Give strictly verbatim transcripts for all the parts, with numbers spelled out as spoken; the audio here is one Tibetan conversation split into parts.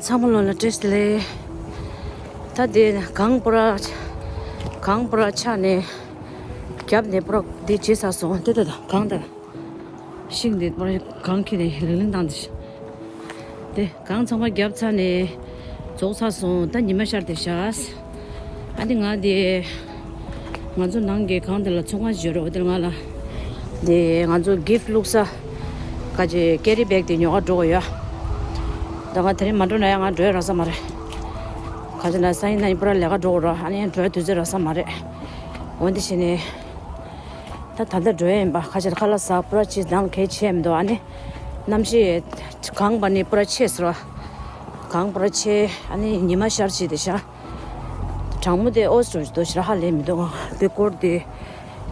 ཚང་མ་ལོ་ལ་བཀྲ་ཤིས་བདེ་ལེགས། ད་དེ་གངས་པུ་ར། གངས་པུ་ར་ཆགས་ནས། རྒྱབ་ནས་པུ་ར་དེ་བྱེད་ས་སོང་། དེ་ད་ད་གངས་ད། ཤིང་དེ་པུ་ར་གངས་ཁྱེར་ནས་ལིང་ལིང་བཏང་དེ། དེ་གངས་ཚང་མ་རྒྱབ་ཚར་ནས་རྫོགས་ཚར་སོང་། ད་ཉི་མ་ཤར་དེ་ཤག་ཨ་ནི་ང་དེ། ང་ཚོ་ནང་གི་གང་དེ་ལ་ཚོང་ཁང་ཞིག་ཡོད་རེད། འོ་དེར་ང་ལ་དེ་ང་ཚོ་gift་བླུགས་ས་ག་ཅེ་carry bag་དེ་ཉོ་ག་འགྲོ་གི་ཡོད། ད་ང་དེ་རིང་མ་འགྲོ་ན་ཡང་ང་འགྲོ་ཡ་རག་ས་མ་རེད། ག་ཅེ་ན་སང་ཉིན་གནངས་ཉིན་པུ་ར་ལས་ཀ་འགྲོ་གི་རེད། ཨ་ནི་ཡང་འགྲོ་ཡ་དུས་ཚོད་རག་ས་མ་རེད། འོ་འདི་བྱས་ནས་ད་ད་ལྟ་འགྲོ་ཡ་ཡིན་པ། ག་ཅེ་ཁ་ལག་ཟ། པུ་ར་ཅིག་འདང་གས་བྱས་མི་འདུག་ཨ་ནི་གནམ་གཤིས་གངས་པ་ནི་པུ་ར་ཆེ་ཟེར་བ། གངས་པུ་ར་ཆེ། ཨ་ནི་ཉི་མ་ཤར་ཅིག་དེ་ཤག་གྲང་མོ་དེ་ཨོ་སི་ཀྲོ་ཞིག་འདུག་ཞེ་དྲག་ཧ་ལས་མི་འདུག་དེ་སྐོར་དེ་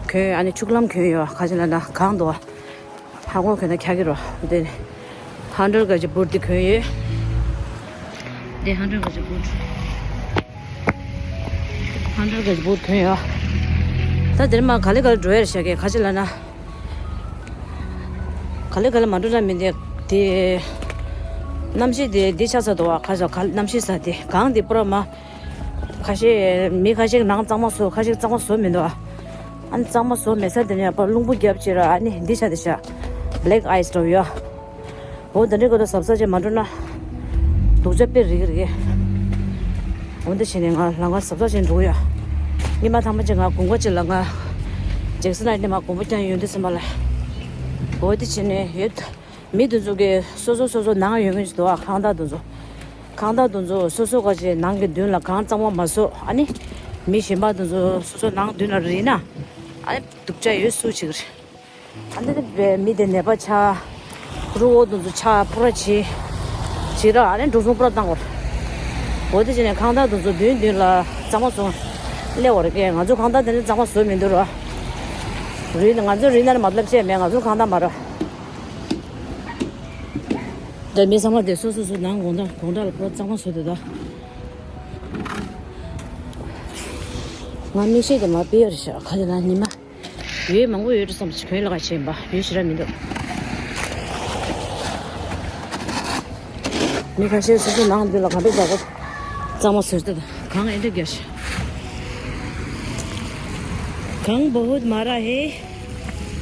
གྱོན། ཨ་ནི་ཕྱུག་ལམ་གྱོན་ཡོད། ག་ཅི་ལབ་ན་གངས་འདུག་ཧ་གོ་གྱོན་ན་འཁྱག་གི་རོ། དེ་ཧན་ཌེལ་ག་ཅེ་བུར་དེ་གྱོན་ཡོད། དེ་ཧན་ཌེལ་ག་ཅེ་བུར། ཧན་ཌེལ་ག་ཅེ་བུར་གྱོན་ཡོད། ད་དེར་མ་ག་ལེ་ག་ལེ་འགྲོ་ཡར་བཞག་གི། ག་ཅི་ལབ་ན། ག་ལེ་ག་ལེ་མ་འགྲོ་ན་མི་འདི་དེ། གནམ་གཤིས་དེ་འདི་ཆགས་ས་འདུག་བ། ག་ཅེ་ག་གནམ་གཤིས་ས་དེ་གངས་དེ་པུ་ར་མ། ཁ་ཤས་མི་ཁ་ཤས་ནང་གཙང་མ་བཟོ། ཁ་ཤས་གཙང་མ་བཟོ་མི་འདུག་ཨ་ནི་གཙང་མ་བཟོ་མེད་ས་དེ་ནས་ཡང་པར་རླུང་བུ་རྒྱབ་ཅིག་ར། ཨ་ནི་འདི་ཆ་དེ་ཤག black ice འདྲ་བོ་ཡོད། འོ་དེ་འདྲའི་སྐོར་དུ་གཟབ་གཟབ་བྱས་མ་འགྲོ་ན་སྡུག་ཅག་དཔེ་རིག་རིག་འོ་འདི་བྱས་ནས་ང་ལམ་ཁ་གཟབ་གཟབ་བྱས་འགྲོ་གི་ཡོད། ཉི་མ་ཐ་མ་ཅིག་ང་དགོང་མོ་ཅིག་ལ་ང་ཇེག་སན་ཨའི་ལན་ནས་མར་དགོང་མོ་རྐྱང་ཡོང་དུས་ཙམ་པ་ལ། འོ་འདི་བྱས་ནས་ཡོད། མི་དེ་ཚོ་གིས་སོ་སོ་སོ་སོ་ནང་ཡོང་གི་འདུག་ཨ། ཁང་བདག་དེ་ཚོ། ཁང་བདག་དེ་ཚོ་སོ་སོ་ག་ཅེ་ནང་གི་མདུན་ལ་གངས་གཙང་མ་མ་བཟོ། ཨ་ནི་མི་གཞན་པ་དེ་ཚོ་སོ་སོ་ནང་མདུན་ལ་རིལ་ན། ཨ་ནི་སྡུག་ཅག་ཡོད་སུ་ཅིག་རེད། ཨ་ནི་དེ་མི་དེ་ནད་པ་ཆགས། རུ་བོ་དེ་ཚོ་ཆགས། པུ་ར་བྱེད། བྱེད་ར། ཨ་ནི་འགྲོ་སོང་པུ་ར་བཏང་བར། འོ་དེ་བྱས་ནས་ཁང་བདག་དེ་ཚོ་མདུན་མདུན་ལ་གཙང་མ་བཟོ་སླེབས་པ་རེད། ང་ཚོ་ཁང་བདག་དེ་ནི་གཙང་མ་བཟོ་མི་འདུག་ར། རིལ་ན་ང་ཚོ་རིལ་ན་ནི་མ་ལབ་བྱས་མེད། ང་ཚོ་ཁང་བདག་མ་ར། ད་མི་ཚང་མ་དེ་སོ་སོ་སོ་ནང་དགོང་དག་དགོང་དག་ལ་པུ་ར་གཙང་མ་བཟོ་དེ་ད། ང་མིག་ཤེལ་དེ་མ་ཕུད་ཡ་རེད་ཤག་ག་ཅེ་ན་ཉི་མ། འོད་མང་པོ་ཡོད་འགྲོ་བསམ་གྱི། གྱོན་ལ་ག་ཅེ་ཡིན་པ། འོད་ཞེ་དྲག་མི་འདུག་མི་ཁ་ཤས་སོ་སོ་ནང་མདུན་ལ་གང་འདྲ་འདྲ་པོ་གཙང་མ་བཟོ་དེ་ད། གངས་ཨེ་འདྲ་རྒྱག་ཤག་གངས་བྷོ་ཧུད་མ་ར་ཧེ།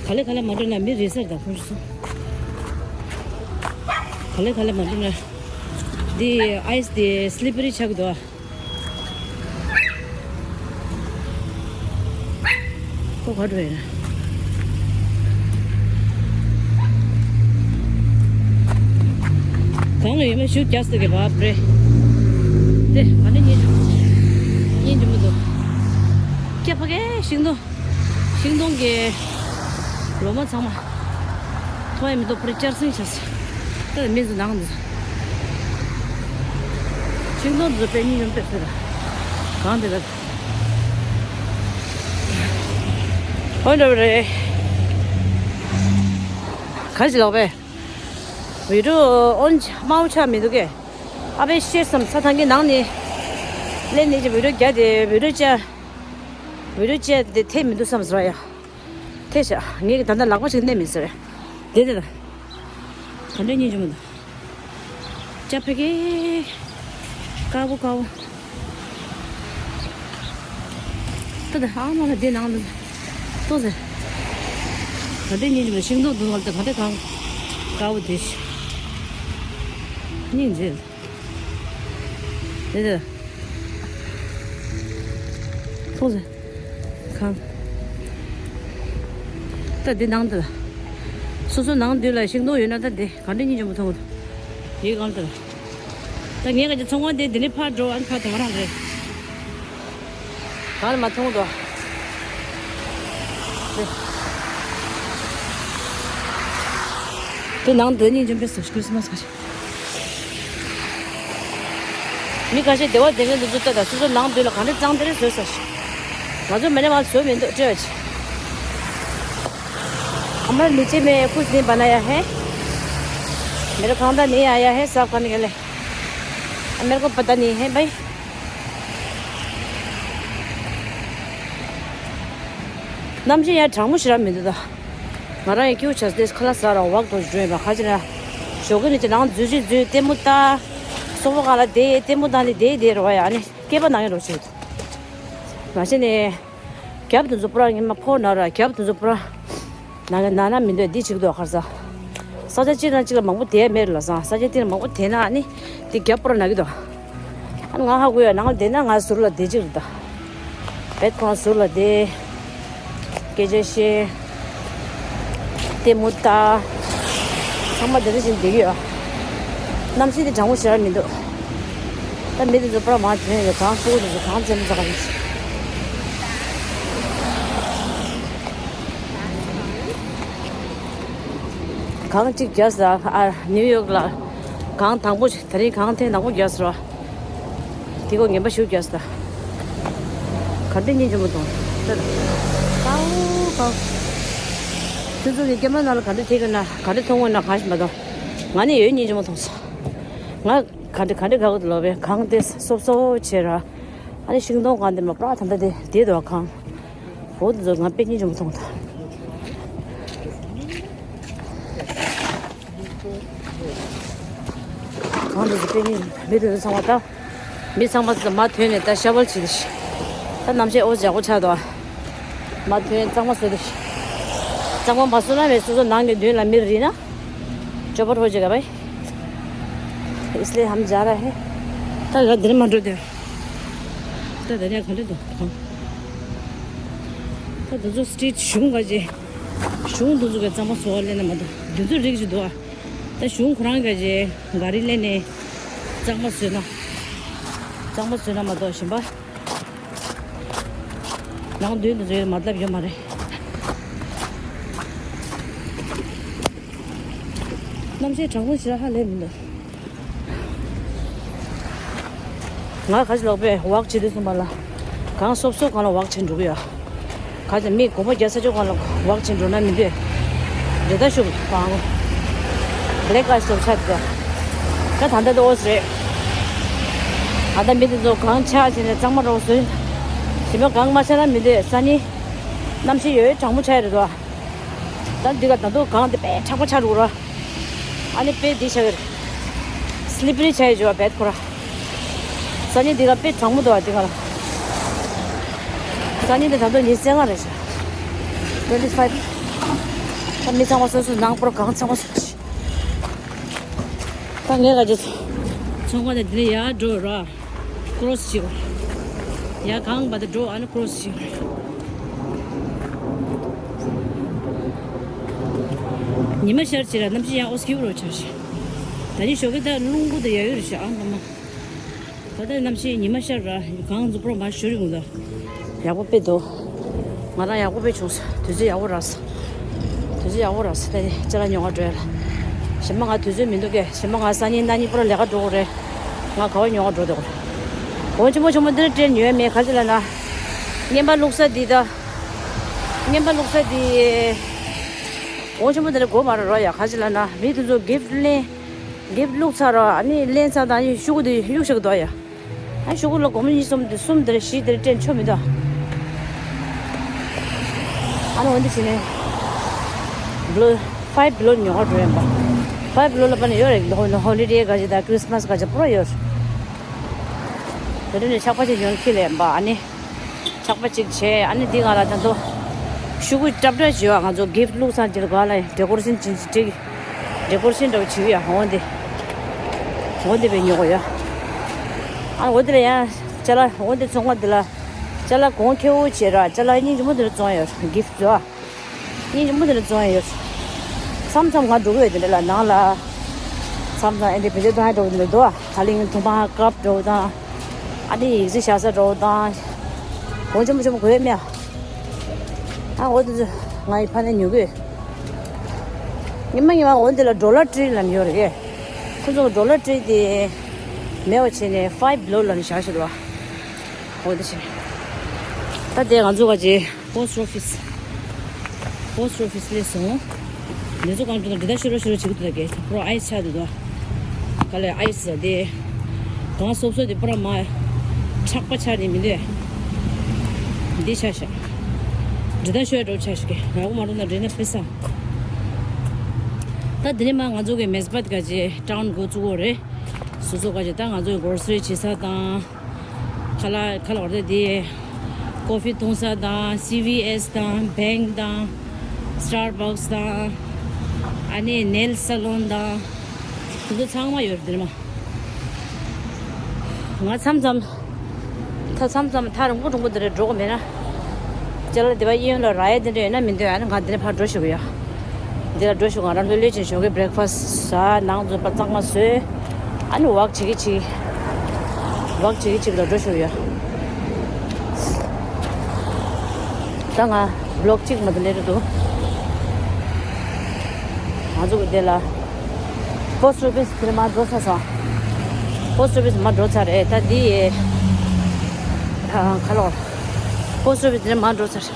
ག་ལེ་ག་ལེ་མ་འགྲོ་ན་མི་རེད་ཟེར་ད་ཁོང་ཚོ། ག་ལེ་ག་ལེ་མ་འགྲོ་ན། འདི་ཨའི་སི་དེ་སི་ལི་པ་རི་ཆགས་འདུག་ཨ། ཁོ་ག་འགྲོ་ཡིན་ན། གང་ཡོད་མེད་ཤུགས་རྒྱག་སྟེ་གི་བབ་རེད། དེ་ག་འདྲ་སྙིང་རྗེ་མོ། སྙིང་རྗེ་མོ་འདུག་སྐྱ་ཕ་གའི་ཤིང་སྡོང་། ཤིང་སྡོང་གི་ལོ་མ་ཚང་མ་མཐོང་ཡ་མི་འདུག་ཕར་བསྐྱར་སྲིང་བྱས། ད་མི་ཚོ་ནང་འདུག་ཤིང་སྡོང་འདི་ཚོ་དཔེ་སྙིང་རྗེ་མོ་དཔེ་ཟེར། གང་དེ་ལ་འོན་འདྲ་བ་རེད། ག་ཅི་ལོག་པས། བི་ཌིའོ་ཨོན་དམར་པོ་ཆགས་མི་འདུག་གས། ཨ་ཕས་ཤེས་སམ་ས་ཐང་གི་ནང་ནས་ལེན་ནས་ཀྱི་བི་ཌིའོ་རྒྱག་དེ་བི་ཌིའོ་བཅར། བི་ཌིའོ་བཅར་དེ་ཐེབས་མི་འདུག་བསམ་ཟེར་བ་ཡ། ཐེབས་ཤག་ངས་ད་ལྟ་ལག་པ་ཞིག་མནན་མི་ཟེར། དེ་དེ་ལ་ག་འདྲ་སྙིང་རྗེ་མོ་འདུག་སྐྱ་ཕ་གི། དཀར་པོ་དཀར་པོ། ད་ད་ཨ་མ་ལ་དེ་ནང་དུ་ལྟོས་ཟེར། ག་འདྲ་སྙིང་རྗེ་མོ། ཤིང་སྡོང་དུ་བར་དུ་ག་འདྲ་གང་དཀར་པོ་དེ། སྙིང་རྗེ། དེ་དེ། ལྟོས་ཟེར། གང་། ད་འདི་ནང་དུ། སོ་སོ་ནང་འདི་ལ་ཤིང་སྡོང་ཡོད་ན་ད་འདི་ག་འདྲ་སྙིང་རྗེ་མོ་མཐོང་གི་འདུག་ཡིག་གང་དུ། ད་ངས་ག་ཅི་ཚོང་ཁང་དེ་འདི་ནས་ཕར་འགྲོ། ཨ་ནི་ཕར་དེ་མ་རང་རེད། གང་ལ་མ་མཐོང་འདུག་དེ་ནང་དུ་སྙིང་རྗེ་མོ་དཔེ་ཁྲི་སི་མ་སི་ག་ཅི། མི་ཁ་ཤས་སྡེ་བ་སྡེ་ངན་དུ་འཛུལ་ལྟ་དང་སོ་སོ་ནང་འདུས་ལ་གང་འདྲ་གཙང་དེ་རེ་བཟོས་ས་ཞིག་ང་ཚོ་མེ་ནས་མ་བཟོས་མི་འདུག་སྤྲོད་ཅིག हमारे नीचे में कुछ नहीं बनाया है। मेरे खानदान नहीं आया है साफ करने के लिए। मेरे को पता नहीं है भाई। གནམ་གཤིས་ཡང་གྲང་མོ་ཞེ་དྲག་མི་འདུག་ད། ང་རང་ཡང་སྐྱིད་པོ་བྱས་ཏེ་ཁ་ལག་ཟ་ར་ཝག་འགྲོ་འགྲོ་ཡིན་པ། ག་ཅི་ན་ཞོགས་ཀས་ནས་ཅི་ནང་འཛུལ་ཅི་འཛུལ་ལྟད་མོ་ལྟ། སོ་པ་གང་ལ་དེ་ལྟད་མོ་བཏང་ནས་དེ་དེ་རེད་བ་ཡ། ཨ་ནི་སྐེད་པ་ནང་ཡོད་རོགས་བྱེད། མ་གཞི་ནས་རྒྱབ་དེ་ཚོ་པུ་ར་ངས་མ་ཕོག་ན་ར། རྒྱབ་དེ་ཚོ་པུ་ར་ན་ན་ན་མི་འདོད་འདི་བྱེད་ཀྱི་འདུག་ཁར་ས། ས་ཆ་གཅིག་དང་གཅིག་ལ་མང་པོ་བསྡད་མེད་རེད་ལ་སང་། ས་ཆ་དེ་ལ་མང་པོ་བསྡད་ན་ཨ་ནི་དེ་རྒྱབ་པུ་ར་ན་གི་འདུག་ཨ་ནི་ང་ཧ་གོ་ཡ། ནང་ལ་བསྡད་ན་ང་ཟུར་ལ་བསྡད་ཅིག་རེད་ད། བེད་ཁོང་ཟུར་ལ་བསྡད། སྐད་ཆ་བཤད། ལྟད་མོ་ལྟ། ཚང་མ་དེ་འདྲ་བཞིན་བསྡད་ཀྱི་ཡོད། གནམ་གཤིས་དེ་གྲང་མོ་ཞེ་དྲག་མི་འདུག་ད་མི་དེ་ཚོ་པུ་ར་མར་ཐོན་ཡོད། གངས་ཕྲུ་གུ་དེ་ཚོ་གངས་རྩེད་མོ་རྩེ་ག་རེད། གངས་གཅིག་རྒྱག་ས། ཨ། ནིའུ་ཡོག་ལ་གངས་དང་པོ་ཞིག་ད་རིང་གངས་ཐེངས་དང་པོ་རྒྱག་ས་རེད། དེ་གོ་ངན་པ་ཞུ་རྒྱག་ས། ག་འདྲ་སྙིང་རྗེ་མོ་མཐོང་། ད་ཀའོ་ཀའོ། ཁྱོད་ཚོ་གི་ཀེམ་ར་ནང་ལ་ག་འདྲ་ཐེབས་ཀྱི་ན། ག་འདྲ་མཐོང་གི་ན་གང་ཞིག་མ་གཏོགས། ང་ནི་ཡོད་སྙིང་རྗེ་མོ་མཐོང་སོང་། ང་ག་འདྲ་ག་འདྲ་དགའ་གི་འདུག་ལབ་པས། གངས་དེ་སོབ་སོབ་བྱས་ར། ཨ་ནི་ཤིང་སྡོང་གང་དེ་མ་པྲ་ད་ལྟ་དེ་བསྡད་འདུག་གངས། འོ་དེ་ཚོ་ང་དཔེ་སྙིང་རྗེ་མོ་མཐོང་ད། གངས་དེ་ཚོ་དཔེ་སྙིང་། མི་དེ་ཚོ་ཚང་མ་ད། མི་ཚང་མ་ཚོ་མར་ཐོན་ནས་ད་ཤ་བལ་བྱེད་དེ་ཤི། ད་གནམ་གཤིས་འོ་ཡག་པོ་ཆགས་འདུག་ཨ། མར་ཐོན་གཙང་མ་བཟོས་དེ་ཤི། གཙང་མ་མ་བཟོས་ན་མེད། སོ་སོ་ནང་གི་མདུན་ལ་མི་རེད་ན། चौपट हो जाएगा भाई। इसलिए हम जा रहे हैं। ད་ཡར་འདིར་མ་འགྲོ་དེ། ད་ད་ནས་ག་འདྲ་འདུག་གང་། ད་དེ་ཚོ་སི་ཊི་རིཊ་གཞུང་ག་ཅེ། གཞུང་དེ་ཚོ་གི་གཙང་མ་བཟོ་བ་ལེན་ན་མ་གཏོགས་དེ་ཚོ་རིགས་ཅིག་འདུག་ཨ། ད་གཞུང་ཁོ་རང་ག་ཅེ་ག་རེ་ལེན་ནས་གཙང་མ་བཟོས་ན། གཙང་མ་བཟོས་ན་མ་གཏོགས་གཞན་པ། ནང་མདུན་དུ་འཛུལ་མ་ལབ་ཡོད་མ་རེད། གནམ་གཤིས་གྲང་མོ་ཞེ་དྲག་ཧ་ལས་མི་འདུག་ང་ག་ཅི་ལོག་པས་ཝག་བྱེད་དུས་གསུམ་པ་ལ། གངས་སོབ་སོབ་གང་ལ་ཝག་བྱེད་འགྲོ་གི་ཡོད། ག་ཅི་མི་དགོན་པ་རྒྱག་ས་ཅོག་གང་ལ་ཝག་བྱེད་འགྲོ་ན་མི་འདོད། རེ་ད་ཤུགས་པའང་། བྷེ་ལེག་ཨའི་སོབ་ཆགས་དེ། ད་ད་ལྟ་དེ་འོ་ཟེར། ཨ་ད་མི་དེ་ཚོ་གངས་ཆགས་བྱས་ནས་གཙང་མ་རོགས་བཟོས། ཞིམ་པོ་གངས་མ་ཆགས་ན་མི་འདོད། སང་ཉིན་གནམ་གཤིས་ཡོད་གྲང་མོ་ཆགས་ཡོད་རེད་དོ། ད་འདི་ག་ད་དུང་གངས་དེ་དཔེ་གྲང་མོ་ཆགས་འགྲོ་ར། ཨ་ནི་དཔེ་འདི་ཆགས་ཡོད་རེད། སི་ལི་པ་རི་ཆགས་ཡོད་ཅོ་བེད་ཁོ་ར། སང་ཉིན་འདི་ག་དཔེ་གྲང་མོ་འདུག་ཨ་འདི་ག་ལ། སང་ཉིན་དེ་ད་དུང་ཉི་ཤུ་རྩ་ལྔ་རེད་ཤག twenty five། ད་མི་ཚང་མ་སོ་སོ་ནང་པོར་གངས་ཚང་མ་སོ་སོ། ད་ངས་ག་ཅི་ཚོང་ཁང་དེ་འདི་ནས་ཡར་འགྲོ་ར། ཀོ་རོ་སི་བྱེད་དགོས། ཡར་གངས་བར་དུ་འགྲོ། ཨ་ནི་ཀོ་རོ་སི་བྱེད་དགོས། ཉི་མ་ཤར་བྱེད་ར། གནམ་གཤིས་ཡང་ཨོ་སྐྱིད་རོ་ཆགས་ཤག་ད་ནི་ཞོགས་ཀས་ད་རླུང་བུ་དེ་ཡ་ཡོད་རེད་ཤག་ཨ་ངོ་མ། ད་ལྟ་གནམ་གཤིས་ཉི་མ་ཤར་ར། གངས་འཛུགས་པོ་མར་ཞུ་རིང་ལ། ཡག་པོ་དཔེ་འདུག་ང་རང་ཡག་པོ་དཔེ་བྱུང་སོང་། དུས་ཚོད་ཡག་པོ་རག་སོང་། དུས་ཚོད་ཡག་པོ་རག་སོང་། ད་ནི་ཅ་ལག་ཉོ་ག་འགྲོ་ཡ་ལ། གཞན་པ་ང་དུས་ཚོད་མི་འདུག་གས། གཞན་པ་ང་སང་ཉིན་གནངས་ཉིན་པོ་ར་ལས་ཀ་འགྲོ་དགོས་རེད། ང་ག་བ་ཉོ་ག་འགྲོ་དགོས་རེད། འོ་ཆེན་པོ་ཆེན་པོ་འདིར་སྤྲད་ཉོས་མེད། ག་ཅི་ལ་ན། རྔན་པ་བླུགས་ས་འདི་ད། རྔན་པ་བླུགས་ས་འདི། འོ་ཆེན་པོ་འདི་ལ་དགོས་མ་རེད་རོ་ཡ། ག་ཅི་ལ་ན་མི་དེ་ཚོ་གིཕ་ལེན། གིཕ་བླུགས་ཚར་རོ། ཨ་ནི་ལེན་ཚར་དང་ཨ་ནི་ཤུ་གུ་དེ་གཡུག་བཞག་འདུག་ཡ། ཨ་ཤོག་གུ་ལ་སྒོར་མོ་གཉིས་གསུམ་དེ་གསུམ་དེར་བཞི་དེར་སྤྲད་ཆོག་མི་འདུག་ཨ་ནི་འོན་ཏེ་བྱས་ནས་བློ་ཕའིབ་བློ་ཉོ་ག་འགྲོ་ཡིན་པ། ཕའིབ་བློ་ལ་པ་ནི་ཡོད་རེད། ཧོ་ཧོ་ལི་ཌེ་ག་ཅི་དང་ཁྲི་སི་མ་སི་ག་ཅི་པུ་ར་ཡོད་རེད། དེ་འདྲ་ནས་ཆག་པ་ཅིག་ཉོ་ཁྱི་ལ་ཡིན་པ། ཨ་ནི་ཆག་པ་ཅིག་བྱས། ཨ་ནི་འདི་ང་ལ་ད་དུང་ཤོག་གུ་ཏྲབ་ཏྲབ་བྱས་པ། ང་ཚོ་གིཕ་བླུགས་ཚར་རྗེས་ལ་ག་ལ་ཌེ་ཀོ་རེ་ཤན་ཅིག་བྲིས། ཌེ་ཀོ་རེ་ཤན་འདྲ་བོ་བྱེད་ཀྱི་ཡ། འོ་འདི། འོ་འདི་བས་ཉོ་གི་ཡ། ཨ་འོ་འདི་ལ་ཡང་ཅ་ལག་འོ་འདི་ཚོང་ཁང་འདི་ལ་ཅ་ལག་གོང་ཁེ་པོ་བྱེད་ར། ཅ་ལག་སྙིང་རྗེ་མོ་འདི་ལ་བཙོང་ཡོད། གིཕ་བཟོ་ཨ། སྙིང་རྗེ་མོ་འདི་ལ་བཙོང་ཡོད། མཚམས་མཚམས་ང་འགྲོ་གི་ཡོད། འདི་འདྲ་ལ་ནང་ལ་མཚམས་མཚམས་ཨེ་འདི་བེད་སྤྱོད་བཏང་ཡ་འགྲོ་གི་འདི་འདུག་ཨ། ད་ལིང་ཐུང་པ་ཀབ་འགྲོ་དང་། ཨ་ནི་ཡིག་ཚིག་བཞག་ས་འགྲོ་དང་། གོང་ཆེན་པོ་ཆེན་པོ་གོ་ཡོད་མེད་ཨ། ཨ་འོ་དེ་ཚོ་ང་ཡི་ཕ་ནས་ཉོ་གི་ཡོད། ཉི་མ་ཉི་མ་འོ་དེ་ལ་ཌོ་ལར་ཊི་རི་ལབ་ཡོད་རེད། ཁོ་ཚོ་ཌོ་ལར་ཊི་རི་དེ་མེད་པ་བྱས་ནས་ཕའིབ་བི་ལོ་ལབ་ནས་བཞག་བཞག་འདུག་ཨ། འོ་དེ་བྱས་ནས་ད་དེ་ང་ཚོ་ག་ཅེ། པོ་སི་ཊི་ཨོ་ཕི་སི། པོ་སི་ཊི་ཨོ་ཕི་སི་སླེབས་སོང་། འདི་ཚོ་གང་འགྲོ་དང་འདི་ལྟར་ཤོར་རོ་ཤོར་རོ་བྱེད་ཀྱི་འདུག་ད་གས་པུ་ར་ཨའི་སི་ཆགས་འདུག་ད། ག་ལས་ཨའི་སི་དེ། གང་སོབ་སོབ་དེ་པུ་ར་མ། ཆག་པ་ཆགས་ནས་མི་འདོད། འདི་ཆགས་ཤག་འདི་ལྟར་ཤོར་འགྲོ་ཆགས་ཤག་གས་ཡག་པོ་མ་འགྲོ་ན་འདྲེ་ན་ཕེ་ས། ད་འདི་ནས་མ་ང་ཚོ་གི་མེ་སི་བྷད་ག་ཅེ་ཊའུན་འགོ་བཙུགས་འོ་རེད། སོ་སོ་ག་ཅིག་ད་ང་ཚོའི་གོར་སི་རི་བྱེད་ས་དང་། ཁ་ལག་ཁ་ལག་བར་དེ་དེ། ཀོ་ཧྥི་འཐུང་ས་དང་། སི་ཝི་ཨེས་དང་། བེང་དང་། སི་ཊར་བག་སི་དང་། ཨ་ནི་ནེལ་ས་ལོན་དང་། དེ་ཚོ་ཚང་མ་ཡོད་རེད་དེ་ནས་མ། ང་མཚམས་མཚམས། ད་མཚམས་མཚམས་ཐག་རིང་པོ་རིང་པོ་འདི་རེད་འགྲོ་གི་མེད་ན། ཅ་ལག་འདི་པ་གཡས་གཡོན་ལ་རག་ཡས་འདི་འདྲ་ཡོད་ན་མི་འདོད་ཨ་ནི་ང་འདི་ནས་ཕར་འགྲོ་ཞུ་གི་ཡོད། འདི་ལ་འགྲོ་ཞུ་གི་ང་རང་ཚོའི་ལྷོད་ཆེན་ཞོགས་ཀའི་བྷི་རེག་ཕ་སི་ཟ་ནང་ཚོ་པ་གཙང་མ་བཟོས། ཨ་ནི་ཝག་བྱེད་ཀྱི་བྱེད། ཝག་བྱེད་ཀྱི་བྱེད་ལ་འགྲོ་ཞུ་གི་ཡོད། ད་ང་བི་ལོག་གཅིག་མ་གཏོགས་ལས་རེད་འདུག་ང་ཚོ་གི་དེ་ལ། པོ་སི་ཊི་ཨོ་ཕི་སི་དེར་མར་འགྲོ་ཚར་སོང་། པོ་སི་ཊི་ཨོ་ཕི་སི་མར་འགྲོ་ཚར་རེད་ད་འདི། ཨ། ཁ་ལོ། པོ་སི་ཊི་ཨོ་ཕི་སི་དེར་མར་འགྲོ་ཚར།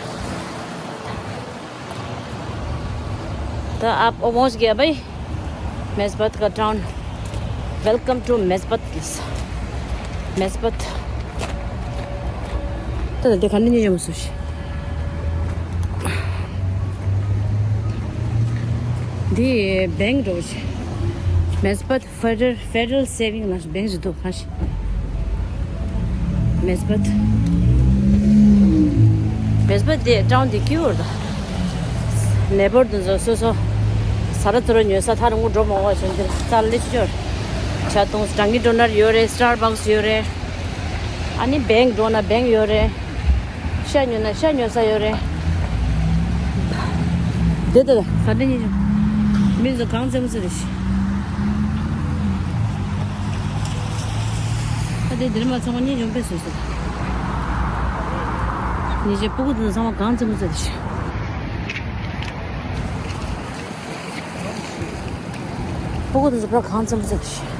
तो आप पहुंच गया भाई मेस्बत का टाउन। वेलकम टू मेस्बत। मेस्बत। ད་ལྟ་དེ་ག་ནས་ཉོས་ཡོང་སོང་ཞིག་འདི་བེང་འགྲོ་ཞིག་མེས་པད་ཕེ་ཌར་ཕེ་ཌརལ་སེ་ཝིང་ལ་བེང་ཞིག་འདུག་ཁ་ཤས། མེས་པད། མེས་པད་དེ་ཀྲང་དེ་ཀིའུར་དང་། ནེ་བོར་དུ་ཚོ་སོ་སོ། ས་ར་ཚོ་ར་ཉོས་ས་ཐག་རིང་པོ་འགྲོ་མ་དགོས་བྱུང་དེ་ལ་རྩ་ལེ་ཆོར། ཇ་འཐུང་ཌང་ཀིན་ཌོ་ནཊ་ཡོད་རེད། སི་ཊར་བག་སི་ཡོད་རེད། ཨ་ནི་བེང་འགྲོ་ན་བེང་ཡོད་རེད། ཤ་ཉོ་ན་ཤ་ཉོ་ས་ཡོད་རེད། དེ་དེ་ལ་ག་འདྲ་ཉོས་བྱུང་། མི་ཚོ་གང་བཙན་པོ་ཚོ་རེད་ཤི། ད་དེ་འདིར་མ་ཚང་མ་ཉོས་བྱུང་པས་སོ་སོ། ཉེ་ཆར་སྤུ་གུ་དེ་ཚོ་ཚང་མ་གང་བཙན་པོ་ཚོ་རེད་ཤི། སྤུ་གུ་དེ་ཚོ་པུ་ར་གང་བཙན་པོ་ཚོ་རེད་ཤི།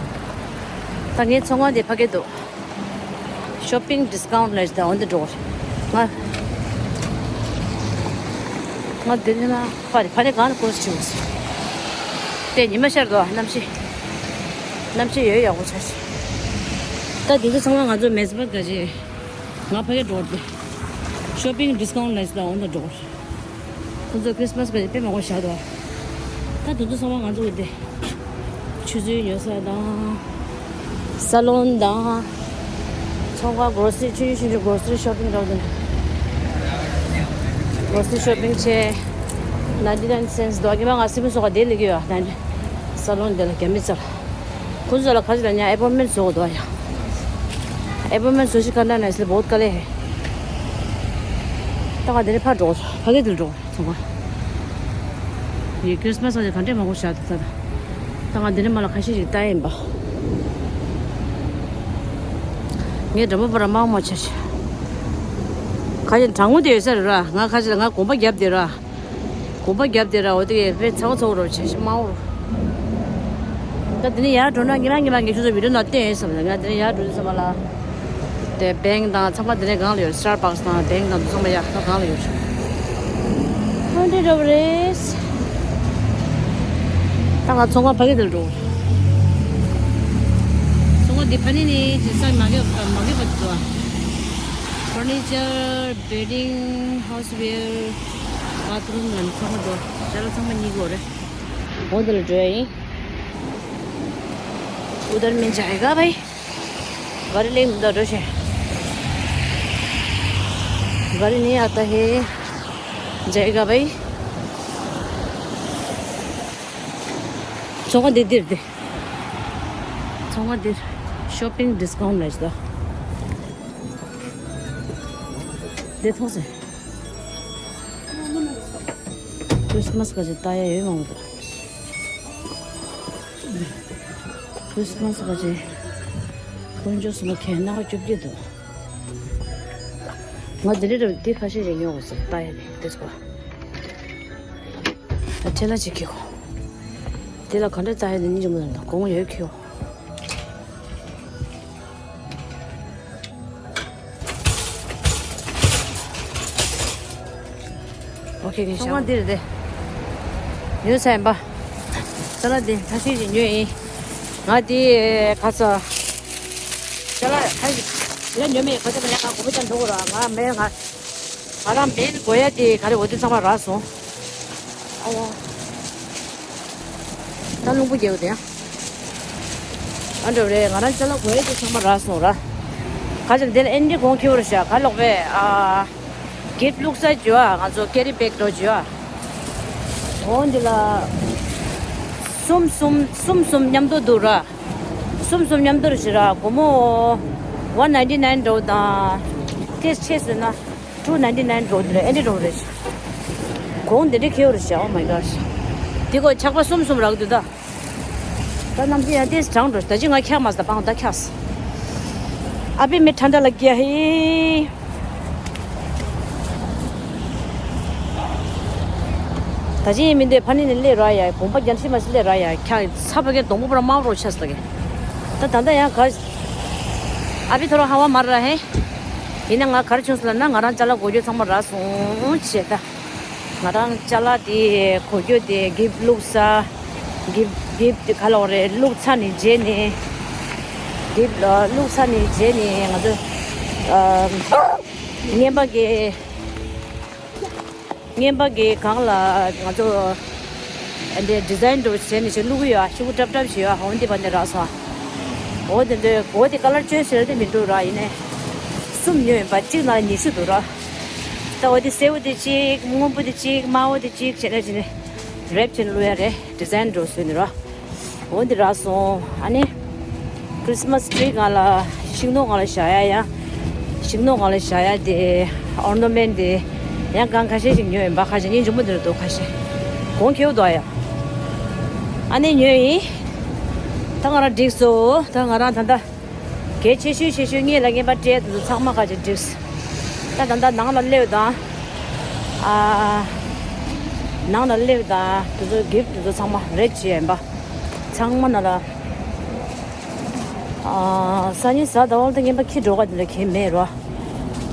ད་ངའི་ཚོང་ཁང་དེ་ཕ་གི་འདུག་ཤོ་པིང་ཌི་སི་ཀའུན་ཊི་ལ་ཞིག་དང་འོན་ཏེ་འགྲོ་བར། ང་ང་འདི་ནས་ན་ཕ་རི་ཕ་རི་གང་ལ་ཀོ་སི་ཆུ་ཟེར། དེ་ཉི་མ་ཤར་དོ་གནམ་གཤིས། གནམ་གཤིས་ཡོད་ཡག་པོ་ཆགས་ཤིག་ད་འདི་ཚོ་ཚང་མ་ང་ཚོ་མེས་པད་ག་ཅི། ང་ཕ་གི་འགྲོ་བར་དེ། ཤོ་པིང་ཌི་སི་ཀའུན་ཊི་ལ་ཞིག་དང་འོན་ཏེ་འགྲོ་བར། ཁོང་ཚོ་ཁྲིས་མས་ག་ཅི་དཔེ་མང་པོ་བཞག་འདུག་ད་དེ་ཚོ་ཚང་མ་ང་ཚོ་གི་དེ། ཆུ་ཚོད་ཉོ་ས་དང་། ས་ལོན་དང་། ཚོང་ཁང་གོ་སི་རི་ཆུང་ཆུང་ཆུང་ཆུང་གོ་སི་རི་ཤོ་པིང་འགྲོ་དེ། གོ་སི་རི་ཤོ་པིང་བྱས། ནའིན་ཊི་ནའིན་སེན་སི་འདུག་ཉི་མ་ང་སི་མི་སོ་ག་དེ་ལས་ཀྱི་ཡོད་ནའིན་ཊི་ས་ལོན་དེ་ལ་རྒྱ་མི་ཚར། ཁོང་ཚོ་ལ་ཁ་ཅིག་ལ་ཉ་ཨེ་པོན་མེན་བཟོ་དགོས་འདུག་ཡ། ཨེ་པོན་མེན་བཟོ་ཞིག་ག་ན་ན་སི་ལ་བོད་ཀ་ལེ་ཧེ། ད་ང་དེ་ནས་ཕར་འགྲོ། ཕ་གི་དེར་འགྲོ། ཚོང་ཁང་། ཡི་ཁྲིས་མས་ག་ཅི་ག་འདྲས་མང་པོ་བཞག་འདུག་ད་ད་ང་འདི་ནས་མ་ལ་ཁ་ཤས་ཤིག་ལྟ་ཡིན་པ། ངས་འགྲམ་པ་པ་ར་མང་མང་ཆེ་ཆེ། ཁ་ཤས་གྲང་མོ་དེ་ཡོད་ས་རེད་ར། ང་ཁ་ཤས་ལ་ང་གོམ་པ་བརྒྱབ་དེ་ར། གོམ་པ་བརྒྱབ་དེ་ར་འོ་དེ་གས་དཔེ་ཚ་བོ་ཚ་བོ་རོ་ཆེ་ཆེ་མང་བོ་རོ། ད་འདི་ནས་ཡར་འགྲོ་ན་ཉི་མ་ཉི་མ་ངས་ཁྱོད་ཚོ་བི་ཌི་ཡོ་ནང་བསྟན་ཡོད་བསམ་ལ་ང་འདི་ནས་ཡར་འགྲོ་དུས་ཙམ་པ་ལ། དེ་བེང་དང་ཚང་མ་འདི་ནས་གང་ལ་ཡོད། སི་ཊར་བག་སི་དང་བེང་དང་འདི་ཚང་མ་ཡ་ད་གང་ལ་ཡོད་ཤག་ཨ་འདྲ་འདྲ་བོ་རེད། ད་ང་ཚོང་ཁང་ཕ་གི་དེར་འགྲོ། ཚོང་ཁང་འདི་ཕ་ནི་ནི་ཇི་ས་མ་གི་མ་གི་བ་འདུག་ཕར་ནི་ཅར། བེ་ཌིང་། ཧའུ་སི་ཝེར། བྷ་ཐི་རུམ་ལ་ནི་ཚང་མ་འགྲོ། ཅ་ལག་ཚང་མ་རྙེད་ཀྱི་ཡོད་རེད། འོ་འདི་ལ་འགྲོ་ཡ་ཡིན། ཨུ་དར་མིན་ཇ་ཧེ་ག་བྷའི། गाड़ी लेंगे तो रोशे। गाड़ी नहीं आता है। जाएगा भाई। ཚོང་ཁང་འདི་འདིར་འདི། ཚོང་ཁང་འདིར། ཤོ་པིང་ཌི་སི་ཀའུན་ཊི་ལ་ཞིག་འདི་མཐོང་སེ། ཁྲིས་མས་ག་ཅི་ལྟ་ཡ་ཡོད་མང་པོ་འདུག་ཁྲིས་མས་ག་ཅི། དཀོན་མཆོག་གསུམ་པོ་ཁྱེད་རྣ་བ་སྐྱོབ་ཀྱི་འདུག་ང་དེ་རིང་རུ་དེ་ཁ་ཤས་ཤིག་ཉོ་དགོས་སོང་ལྟ་ཡ་དེ་དེ་ཚོ། ཨ་ཁྲེ་ལ་ཅིག་ཁྱེར་གོ་དེ་ལ་ག་འདྲ་ལྟ་ཡ་དེ་ཉིན་གཅིག་མ་ལ་འདུག་དགོང་མོ་ཡོད་ཁྱེར་གོ་ཨོ་ཁེ་ཁེ། ཚོང་ཁང་འདིར་དེ། ཉོས་ཚར་ཡིན་པ། ཅ་ལག་འདི་ཁ་ཤས་ཤིག་ཉོས་ཡིན། ང་དེ་ག་ས། ཅ་ལག་ཁ་ཤས་ཡ་ཉོས་མེད་ག་ཚོད་མེད་ཡ་ང་གོམ་པ་ཅན་འགྲོ་གོ་ར་ང་མེད་ང་། ང་རང་མེད་དགོས་ཡ་དེ་ག་རེ་འོ་དེ་ཚང་མ་རག་སོང་། ཨ་ཡ། ད་རླུང་བུ་རྒྱག་དེ་ཡང་། ཨ་འདྲ་རེད། ང་རང་ཅ་ལག་དགོས་ཡས་དེ་ཚང་མ་རག་སོང་ར། ག་ཅིག་འདི་ལ་ཨེ་འདྲའི་གོང་ཁེ་བོར་བཞག་ག་ལོག་པས་ཨ། གིབ་བླུགས་ས་བྱོས་ཨ། ང་ཚོ་ཀེ་རི་བེག་འགྲོ་བྱོས་ཨ། འོ་འདི་ལ་གསུམ་གསུམ་གསུམ་གསུམ་མཉམ་དུ་འདུག་ར། གསུམ་གསུམ་མཉམ་དུ་ར་ཞིག་ར། སྒོར་མོ་one ninety nine འགྲོ་དང་། དེ་ཆེ་ཟེར་ན་two ninety nine འགྲོ་འདི་ར། ཨེ་འདྲ་འགྲོ་རེད། གོང་འདི་འདྲ་ཁེ་བོར་བཞག Oh my gosh། འདི་གོ་ཆག་པ་གསུམ་གསུམ་རག་འདུག་ད། ད་གནམ་གཤིས་ཡང་ཏོག་ཙམ་གྲང་འགྲོ། ད་ཅི་ང་འཁྱག་མ་ཟ་པང་ད་འཁྱག་སི། अभी मैं ठंडा लग गया है। ད་ཅི་ཡིན་མིན་དེ་ཕ་ནི་ནས་སླེབས་ར་ཡ། དགོངས་པ་རྒྱ་ཤི་མ་ཤི་སླེབས་ར་ཡ། འཁྱག་ཚ་བ་གན་གདོང་པོ་པར་དམར་རོ་ཆགས་སི་ལ་གན། ད་ད་ད་ཡང་ག། अभी थोड़ा हवा मार रहा है། ཡིན་ན་ང་ག་རེ་བྱུང་སོང་ལབ་ན། ང་རང་ཅ་ལག་དགོས་རྒྱུ་ཚང་མ་རག་སོང་བྱས་ད། ང་རང་ཅ་ལག་དེ་གོ་རྒྱུ་དེ་གིབ་བླུགས་ས། གིབ་གིབ་དེ་ག་ལབ་རེད། བླུགས་ཚར་ནས་རྗེས་ནས། གིབ་ལ་བླུགས་ཚར་ནས་རྗེས་ནས་ང་ཚོ་ཨ་རྔན་པ་གི་རྔན་པ་གི་སྒང་ལ་ང་ཚོ་ཨ་འདྲའི་ཌི་ཛའིན་འདྲ་བོ་བྱས་ནས་ཅིག་བླུག་གི་ཡོད་ཨ། ཤོག་གུ་འདྲ་འདྲ་བྱས་ཡོད་ཨ། འོ་འདི་བ་འདི་རག་སོང་ཨ། འོ་དེ་འདྲའི་འོ་དེ་ཀ་ལར་ཅོའི་སི་རེད་དེ་མི་འགྲོ་ར། ཡིན་ནའི་གསུམ་ཉོས་ཡིན་པ། གཅིག་ནང་ལ་ཉི་ཤུ་འདུག་ར། ད་འོ་དེ་སེར་པོ་དེ་གཅིག་སྔོན་པོ་དེ་གཅིག་དམར་པོ་དེ་གཅིག་བྱས་ནས་བྱས་ནས་རེབ་བྱས་ནས་བླུག་ཡ་རེད། ཌི་ཛའིན་འདྲ་བོ་བཟོས་ནས་ར། འོ་འདི་རག་སོང་། ཨ་ནི་ཁྲི་སི་མ་སི་ཊི་རི་སྒང་ལ་ཤིང་ནགས་སྒང་ལ་བཞག་ཡ་ཡང་། ཤིང་ནགས་སྒང་ལ་བཞག་ཡ་དེ་ཨོར་ནོ་མེན་ཊི་དེ་ཡང་སྒང་ཁ་ཤས་ཤིག་ཉོས་ཡིན་པ། ཁ་ཤས་སྙིང་རྗེ་མོ་འདི་རུ་འདུག་ཁ་ཤས་གོང་ཁེ་བོ་འདུག་ཨ་ཡ། ཨ་ནི་ཉོས་ཡིན། ད་ང་རང་འགྲིག་སོང་། ད་ང་རང་ད་ལྟ་གལ་ཆེ་ཤོས་ཆེ་ཤོས་ངེད་ལ་རྔན་པ་སྤྲད་དུ་ཚང་མ་ཁ་ཅིག་འགྲིག་སོང་། ད་ད་ལྟ་ནང་ལ་སླེབས་དང་། ཨ། ནང་ལ་སླེབས་དང་དེ་ཚོ་གིབ་དེ་ཚོ་ཚང་མ་རེད་བྱས་ཡིན་པ། ཚང་མ་ནང་ལ། ཨ། སང་ཉིན་གཟའ་ཟླ་བ་ལ་ད་རྔན་པ་འཁྱེར་འགྲོ་ག་དེ་ལ་ཁྱེར་མེད་རོ།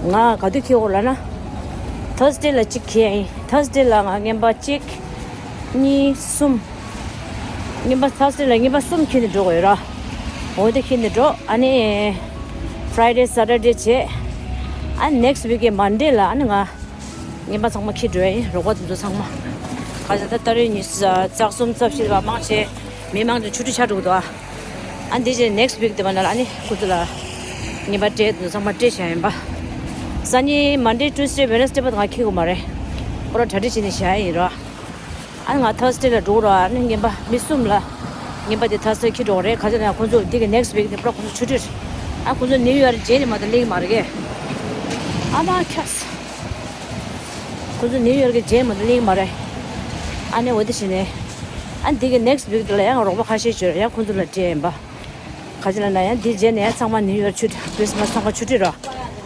ང་ག་དུས་འཁྱེར་འོ་ལབ་ན། ཐར་སི་ཌེ་ལ་གཅིག་འཁྱེར་ཡིན། ཐར་སི་ཌེ་ལ་ང་རྔན་པ་གཅིག་གཉིས་གསུམ། རྔན་པ་ཐར་སི་ཌེ་ལ་རྔན་པ་གསུམ་འཁྱེར་ནས་འགྲོ་དགོས་རོ། འོ་དེ་འཁྱེར་ནས་འགྲོ། ཨ་ནི་ཕ་རའི་ཌེ་སེ་ཊར་ཌེ་བྱས། ཨ་ནེག་སི་ཊི་ཝིག་གི་མན་ཌེ་ལ་ཨ་ནི་ང་རྔན་པ་ཚང་མ་འཁྱེར་འགྲོ་ཡ་ཡིན། རོགས་པ་དེ་ཚོ་ཚང་མ། ག་ཚོད་ད་ལྟ་རེས་ཉི་ཤུ་རྩ་གསུམ་རྩ་བཞི་ལ་མང་ཆེ་མི་མང་ཆེ་ཆུ་ཊི་ཆགས་འགྲོ་གི་འདུག་ཨ། ཨ་འདི་རྗེས་ནེག་སི་ཊི་ཝིག་དེ་བ་ན་ལ་ཨ་ནི་ཁོ་ཚོ་ལ་རྔན་པ་སྤྲད་དེ་ཚང་མ་སྤྲད་བཞག་ཡིན་པ། སང་ཉིན་མན་ཌེ་ཊུ་སི་ཌེ་ཝེ་ནེ་སི་ཌེ་བར་དུ་ང་འཁྱེར་དགོས་མ་རེད། ཁོ་རང་གྲ་སྒྲིག་བྱས་ནས་བཞག་ཡ་ཡིན་རོ། ཨ་ནི་ང་ཐར་སི་ཌེ་ལ་འགྲོ་རོགས། ཨ་ནི་རྔན་པ་མི་གསུམ་ལ་རྔན་པ་དེ་ཐར་སི་ཌེ་འཁྱེར་འགྲོ་རེད། ག་ཚོད་ན་ཁོང་ཚོ་འདི་གི་ནེག་སི་ཊི་ཝིག་དེ་པུ་ར་ཁོང་ཚོ་ཆུ་ཊི་རེད། ཨ་ཁོང་ཚོ་ནིའུ་ཡོག་རྗེས་ནས་མ་གཏོགས་སླེབས་ཀྱི་མ་རེད་གས། ཨ་མ་ཁྱགས། ཁོང་ཚོ་ནིའུ་ཡོག་གི་རྗེས་མ་གཏོགས་སླེབས་ཀྱི་མ་རེད། ཨ་ནི་འོ་དེ་བྱས་ནས། ཨ་འདི་གི་ནེག་སི་ཊི་ཝིག་དེ་ལ་ཡང་རོགས་པ་ཁ་ཤས་ཡོད་རེད། ཡང་ཁོང་ཚོ་ལ་སྤྲད་ཡིན་པ། ག་ཅི་ལབ་ན་ཡང་འདི་རྗེས་ནས་ཚང་མ་ནིའུ་ཡོག་ཆུ་ཊི། ཁྲི་སི་མ་སི་ཚང་མ་ཆུ་ཊི་རོ།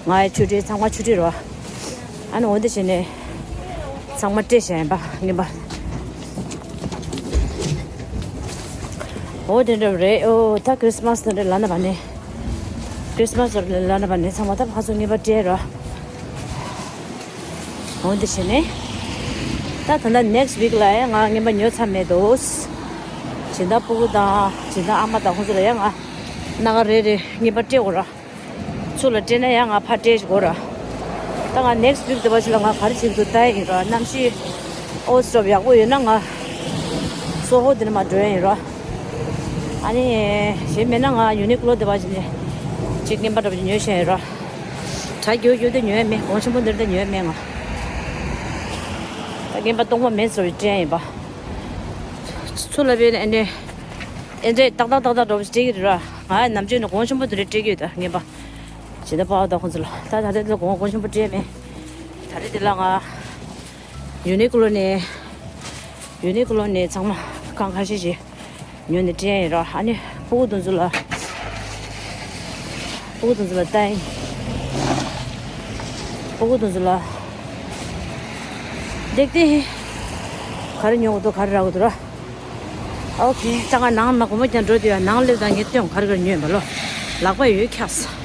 ང་ཡི་ཆུ་ཊི། ཚང་མ་ཆུ་ཊི་རོ། ཨ་ནི་འོ་འདི་བྱས་ནས་ཚང་མ་སྤྲད་བཞག་ཡིན་པ་རྔན་པ། འོ་དེ་འདྲ་རེད། ཨོ་ད་ཁྲི་སི་མ་སི་དེ་འདྲ་ལབ་ན་བ་ནི། ཁྲི་སི་མ་སི་ལབ་ན་བ་ནི་ཚང་མ་ད་ཕར་ཚུར་རྔན་པ་སྤྲད་རོ། འོ་འདི་བྱས་ནས། ད་ད་ལྟ་ནེག་སི་ཊི་ཝིག་ལ་ཡང་ང་རྔན་པ་ཉོ་ཚར་མེད་དོ། སྦྱིན་བདག་སྤུ་གུ་དང་སྦྱིན་བདག་ཨ་མ་དང་ཁོང་ཚོ་ལ་ཡང་ང་སྣ་ཁ་རེ་རེ་རྔན་པ་སྤྲད་དགོས་ར། ཚུར་ལ་སྤྲད་ན་ཡང་ང་ཕར་སྤྲད་དགོས་ར། ད་ང་ནེག་སི་ཊི་ཝིག་དེ་བ་ཞིག་ལ་ང་ག་རེ་བྱེད་ཀྱི་འདུག་ལྟ་ཡི་ཡིན་ར། གནམ་གཤིས་ཨོ་སི་ཊོབ་ཡག་པོ་ཡོད་ན་ང་སོ་ཧོ་དེ་ནས་མར་འགྲོ་ཡ་ཡིན་ར། ཨ་ནི་གཞན་མེད་ན་ང་ཡུ་ནི་ཀོ་ལོ་དེ་བ་ཞིག་ནས་ཅིག་རྔན་པ་འདྲ་པོ་ཅིག་ཉོས་བཞག་ཡིན་ར། གྲ་རྒྱུག་རྒྱུག་དེ་ཉོས་མེད། གོང་ཆེན་པོ་འདིར་དེ་ཉོས་མེད་ང་། ད་རྔན་པ་སྟོང་པ་མེད་ཟེར་བའི་དྲན་ཡིན་པ། ཚུར་ལ་བས་ཨེ་འདྲས་ཨེ་འདྲས་ཏག་ཏག་ཏག་ཏག་འགྲོ་བ་སྤྲད་ཀྱི་རེད་ར། ང་ནམ་རྒྱུན་ནས་གོང་ཆེན་པོ་དེ་འདྲས་སྤྲད་ཀྱི་ཡོད། ད་རྔན་པ་ཇི་ལྟར་པ་བ་དང་ཁོང་ཚོ་ལ། ད་ད་ལྟ་དེ་ལ་གོང་གོང་ཆེན་པོ་སྤྲད་མེད། ད་རེས་དེ་ལ་ང་ཡུ་ནི་ཀོ་ལོ་ནས་ཡུ་ནི་ཀོ་ལོ་ནས་ཚང་མ་རྐང་ཁ་ཤས་ཤིག་ཉོས་ནས་སྤྲད་ཡིན་ར། ཨ་ནི་སྤུ་གུ་དེ་ཚོ་ལ་སྤུ་གུ་དེ་ཚོ་ལ་ལྟ་ཡིན། སྤུ་གུ་དེ་ཚོ་ལ་འདེགས་ཏེ་ག་རེ་ཉོ་དགོས་འདུག་ག་རེ་རག་གི་འདུག་ར། ཨོ་ཁེ། ད་ང་ནང་མ་གོམ་པ་རྒྱག་འགྲོ་དུས་ཡ་ནང་སླེབས་དང་ངས་སྟོན་ག་རེ་ག་རེ་ཉོས་ཡིན་པ་ལོ། ལག་པ་ཡོད་འཁྱགས།